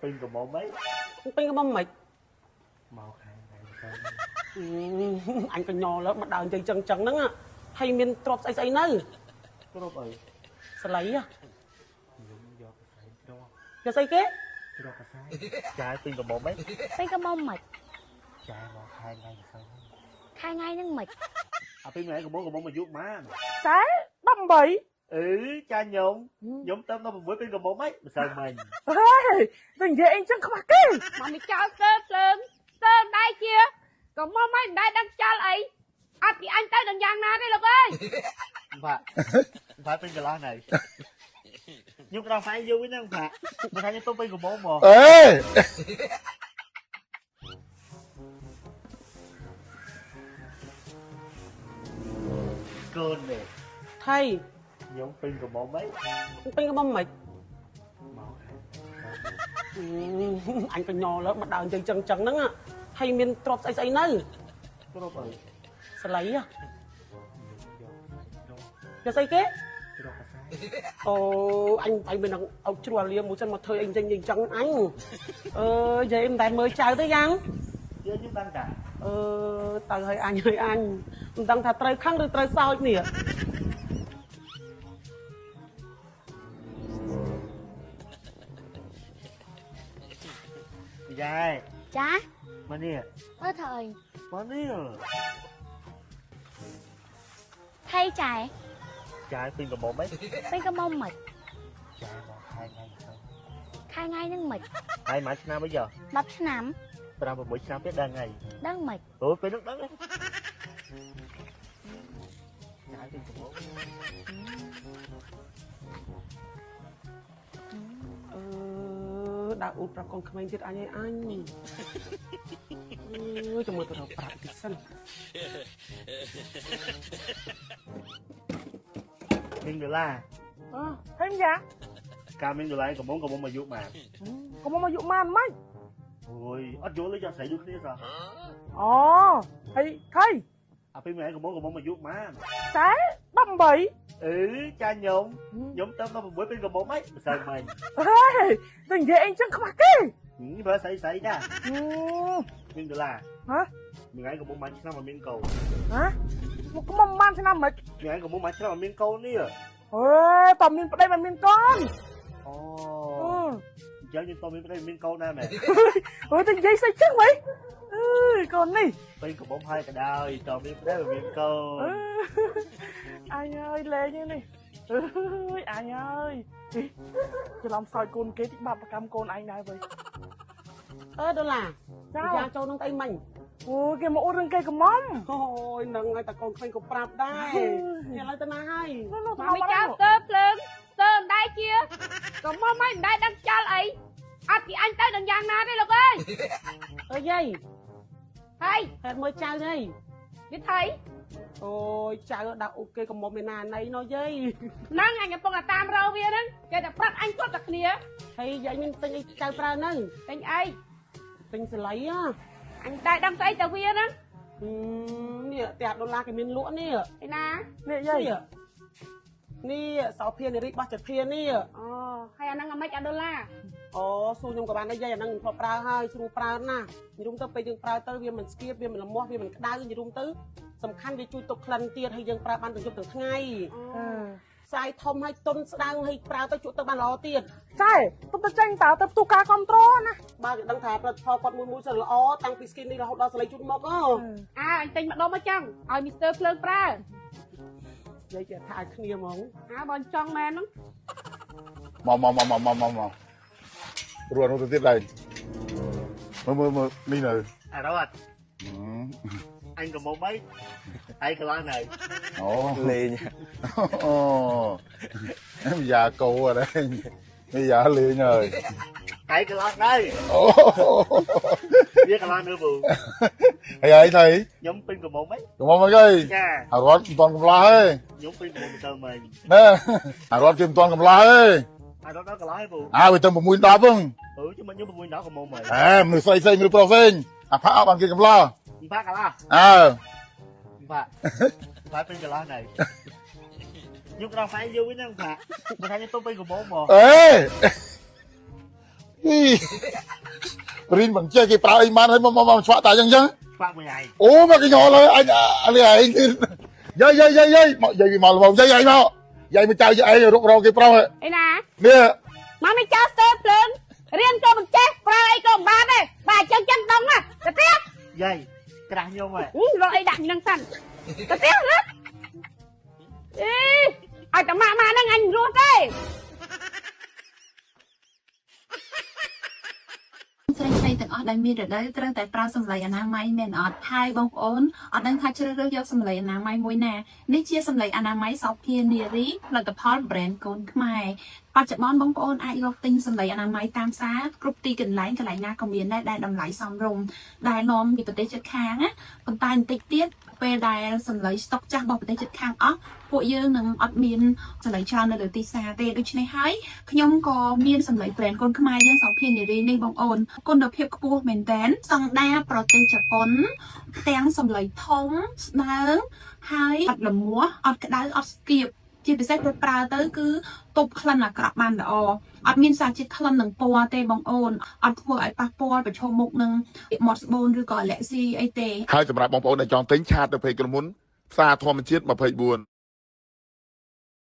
ពេញកំមុំអី ពេញកំមុំមិន មកខាងថ្ងៃទៅ អញក៏ញលើមកដើរនិយាយចឹងចឹងហ្នឹងហើយមានទ្របស្អីស្អីនៅ គ្រប់អី ស្លៃហ៎ ខ្ញុំយកកសែងទ្រប យកស្អីគេ ទ្របកសែងចាយពេញកំមុំអី ពេញកំមុំមិន ចាយមកខែថ្ងៃទៅ ខែថ្ងៃហ្នឹងមិន អាពេលថ្ងៃកំមុំកំមុំអាយុប៉ុន្មាន ចែ18 អឺចាខ្ញុំខ្ញុំទៅ16ពេញកំមុំអីម្សិលមិញ ហេទៅនិយាយអីចឹងខ្វះគេ មកមិនចោលស្ទើភ្លើងស្ទើមិនដែរជាកំមុំមិនដែរដឹងខ្យល់អីអត់ពីអញទៅដល់យ៉ាងណាទេលោកអើយ បាទបាទពេញកន្លះណៃខ្ញុំក្រោះផ្អែកយូរហ្នឹងបាទមិនថាខ្ញុំទៅពេញកំមុំហ្មង អេ កូននេះ ថៃ ខ្ញុំពេញកំមុំអី ពេញកំមុំមិន មកខាង អញក៏ញលើមកដើរនិយាយចឹងចឹងហ្នឹងហើយមានទ្របស្អីស្អីនៅ គ្រប់អី ស្លៃហ៎ ខ្ញុំយកយកស្អីគេ ទ្របកសែង អូអញអញមិននឹងអោបជ្រួលលាមួយសិនមកធ្វើអីចឹងចឹងចឹងអញអើយយាយមិនដែលមើលចៅទេយ៉ាង យើងខ្ញុំដឹងតា អឺទៅឲ្យអញឲ្យអញមិនដឹងថាត្រូវខឹងឬត្រូវសោចនេះ យ៉ែ ចា មកនេះ មើលធ្វើអី មកនេះ ថៃចែ ចាយពេញកំមុំអី ពេញកំមុំមិន ចាយមកខែថ្ងៃទៅ ខែថ្ងៃហ្នឹងមិន ហើយមួយឆ្នាំអីយោ 10ឆ្នាំ 5 6ឆ្នាំទៀតដឹងហើយ ដឹងមិន អូពេលនោះដឹងចាយពេញកំមុំ អឺដើរអ៊ូតប្រាប់កូនក្មេងទៀតអញឲ្យអញអឺចាំមើលទៅរកប្រាប់តិចសិន មីងដុល្លារ អើហើយយ៉ា កាលមីងដុល្លារកំមុំកំមុំអាយុប៉ុន្មាន កំមុំអាយុម៉ានម៉េច អូយអត់យល់ទេចង់ស្រីដូចគ្នាសោះ អូហើយថៃ អាពេលថ្ងៃកំមុំកំមុំអាយុប៉ុន្មាន ចែ18 អឺចាខ្ញុំខ្ញុំទៅ16ពេញកំមុំអីម្សិលមិញ ហេទៅនិយាយអីចឹងខ្វះគេ បើស្អីស្អីតាមីងដុល្លារ ហ៎ មួយថ្ងៃកំមុំមួយឆ្នាំអត់មានកូន ហ៎មកកំមុំបានឆ្នាំមិន មួយថ្ងៃកំមុំមួយឆ្នាំអត់មានកូននេះ ហេតើមានប្តីមិនមានកូន អូអញ្ចឹងយើងតមានប្តីមានកូនដែរមែន អើយទៅនិយាយស្អីចឹងវិញអើយកូននេះ ពេញកំមុំហើយក៏ដោយតមានប្តីមានកូន អញអើយលេងនេះអើយអញអើយច្រឡំសោចកូនគេតិចបាបកម្មកូនឯងដែរវិញ អឺដុល្លារ ចា យ៉ាចូលនឹងអីមិញ អូគេមកអួតរឿងគេកំមុំ អូយនឹងឲ្យតែកូនក្មេងក៏ប្រាប់ដែរឥឡូវទៅណាហើយ នោះ មកមិនចោលស្ទើភ្លើងស្ទើមិនដែរជាកំមុំមិនដែរដឹងខ្យល់អីអត់ពីអញទៅដល់យ៉ាងណាទេលោកអើយ អើយាយ ហើយ ហេតុមើលចៅទេ វាថៃ អូយចៅដាក់អូគេកំមុំឯណាណៃណោះយាយ ហ្នឹងអញកំពុងតែតាមរកវាហ្នឹងគេតែប្រាប់អញគាត់តែគ្នា ហើយយាយមានទិញអីចៅប្រើនៅ ទិញអី ទិញសលៃហ៎ អញតែដឹងស្អីទៅវាហ្នឹង នេះផ្ទះដុល្លារគេមានលក់នេះ ឯណា នេះយាយ នេះសោភានារីរបស់ចធានេះ អូហើយអាហ្នឹងអាម៉េចអាដុល្លារ អូសួរខ្ញុំក៏បានដែរយាយអាហ្នឹងខ្ញុំធ្លាប់ប្រើហើយស្រួលប្រើណាស់និយាយទៅពេលយើងប្រើទៅវាមិនស្គៀបវាមិនលមាស់វាមិនក្តៅនិយាយទៅសំខាន់វាជួយទប់ក្លិនទៀតហើយយើងប្រើបានទាំងយប់ទាំងថ្ងៃផ្សាយធំហើយទុនស្ដើងហើយប្រើទៅជក់ទៅបានល្អទៀត ចែទុំទៅចេញតើទៅផ្ទុះការគ្រប់គ្រងណា បើគេដឹងថាផលិតផលគាត់មួយមួយសិនល្អតាំងពី skin នេះរហូតដល់សលេងជូតមកអូ អើអញទិញម្ដុំមកចឹងឲ្យមីស្ទ័រភ្លើងប្រើ យាយគេថាឲ្យគ្នាហ្មង អើបើចង់មែនហ្នឹង មកមកមកមកមកមករួចនោះទៅទៀតដែរមើលមើលមើលនេះនៅ អារត់អញកំមុំអីហើយកន្លះណៃ អូ លេង អូយ៉ាកោអរនេះយ៉ាលេងហើយ ហើយកន្លះណៃ អូ វាកន្លះនៅពូ ហើយហើយថៃ ខ្ញុំពេញកំមុំអី កំមុំអីគេ ចា អារត់មិនតាន់កំឡោះទេ ខ្ញុំពេញកំមុំម្សិលមិញ ណែអារត់គេមិនតាន់កំឡោះទេ អារត់ដល់កន្លះហើយពូ អើវាទៅ6 10ហ្នឹង អឺខ្ញុំខ្ញុំ6 10កំមុំហើយ អេមនុស្សស្អីស្អីមនុស្សប្រុសផ្សេងអាផាអត់បានគេកំឡោះ ផាកន្លះ អើ ផាផាពេញកន្លះណៃខ្ញុំក្រោះផ្អែកយូរហ្នឹងផាមិនថាខ្ញុំទៅពេញកំមុំហ្មង អេ អីរៀនមិនចេះគេប្រើអីបានហើយមកមកមកឆ្វាក់តាអញ្ចឹងចឹង ឆ្វាក់មួយឯង អូមកគេញល់ហើយអញអានេះឯងទៀតយាយយាយយាយយាយមកយាយវាមកល្មមយាយឯងមកយាយមកចៅយាយឯងរុករកគេប្រុស អីណា នេះ មកមិនចោលស្ទើភ្លើងរៀនក៏មិនចេះប្រើអីក៏មិនបានដែរបាទអញ្ចឹងចឹងដងណាទៅទៀត យាយក្រាស់ខ្ញុំហ៎ រកអីដាក់នឹងសិនទៅទៀតណាអេឲ្យតែម៉ាក់ម៉ាក់ហ្នឹងអញរស់ទេ ស្រីស្រីទាំងអស់ដែលមានរដូវត្រូវតែប្រើសម្លីអនាម័យមែនអត់ហើយបងប្អូនអត់ដឹងថាជ្រើសរើសយកសម្លីអនាម័យមួយណានេះជាសម្លីអនាម័យសោភានារីផលិតផល brand កូនខ្មែរបច្ចុប្បន្នបងប្អូនអាចរកទិញសម្លីអនាម័យតាមផ្សារគ្រប់ទីកន្លែងកន្លែងណាក៏មានដែរដែលតម្លៃសមរម្យដែលនាំពីប្រទេសជិតខាងណាប៉ុន្តែបន្តិចទៀតពេលដែលសម្លីស្តុកចាស់របស់ប្រទេសជិតខាងអស់ពួកយើងនឹងអត់មានសម្លីច្រើននៅលើទីផ្សារទេដូច្នេះហើយខ្ញុំក៏មានសម្លី brand កូនខ្មែរយើងសោភានារីនេះបងអូនគុណភាពខ្ពស់មែនតើស្តង់ដាប្រទេសជប៉ុនទាំងសម្លីធំស្ដើងហើយអត់លមាស់អត់ក្តៅអត់ស្គៀបជាពិសេសពេលប្រើទៅគឺទប់ក្លិនអាក្រក់បានល្អអត់មានសារជាតិក្លិននឹងពណ៌ទេបងអូនអត់ធ្វើឲ្យប៉ះពាល់ប្រឈមមុខនឹងមាត់ស្បូនឬក៏អាឡែស៊ីអីទេ ហើយសម្រាប់បងប្អូនដែលចង់ទិញឆាតទៅពេកក្រុមហ៊ុនផ្សារធម្មជាតិ24។